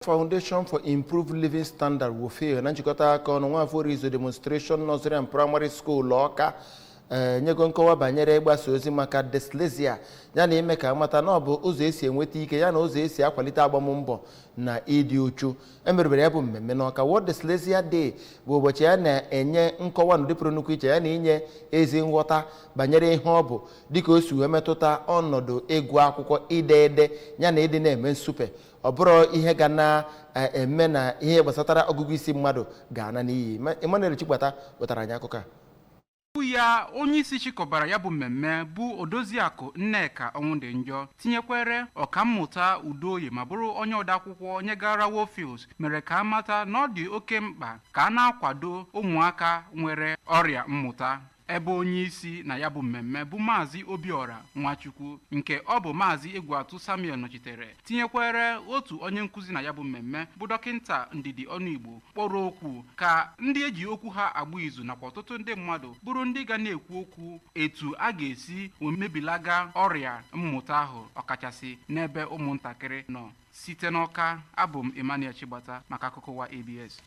Foundation for Improved Living Standard, WOFIL, na njikọta aka ọnụ Nwafọ Orizu Demonstration Nursery and Primary School, Ọka, nyego nkọwa banyere ịgbasa ozi maka dyslexia, ya na ime ka amata na ọ bụ ụzọ esi enweta ike, ya na ụzọ esi akwalite agbammbọ na ịdị uchu. Emerubere ya bụ mmemme n'Ọka. World Dyslexia Day bụ ụbọchị ya na-enye nkọwa n'ụdị pụrụ nnukwu iche, ya na inye ezi nghọta banyere ihe ọ bụ, dịka o si wee metụta ọnọdụ ịgụ akwụkwọ, ide ede, ya na ịdị na-eme nsupe. Ọ bụrụ ihe ga na-eme na ihe gbasatara ọgụgụ isi mmadụ ga-ana n'iyi. Emmanuel Chigbata wetara anyị akụkọ a. Okwu ya, onye isi chịkọbara ya bụ mmemme bụ Odoziakụ Nneka Ọnwụdịnjọ, tinyekwere Ọkammụta Udoye ma bụrụ onye odeakwụkwọ nyegara WOFILS, mere ka amata na ọ dị oke mkpa ka a na-akwado ụmụaka nwere ọrịa mmụta. Ebe onye isi na ya bụ mmemme bụ Maazị Obiora Nwachukwu, nke ọ bụ Maazị Egwuatụ Samuel nọchitere, tinyekwere otu onye nkụzi na ya bụ mmemme bụ Dọkịnta Ndidi Ọnụigbo, kpọrọ okwu ka ndị eji okwu ha agba izu nakwa ọtụtụ ndị mmadụ bụrụ ndị ga na-ekwu okwu etu a ga-esi wee mebilaga ọrịa mmụta ahụ, ọkachasị n'ebe ụmụntakịrị nọ. Site n'Ọka, abụ m Emmanuel Chigbata maka akụkọ ụwa ABS.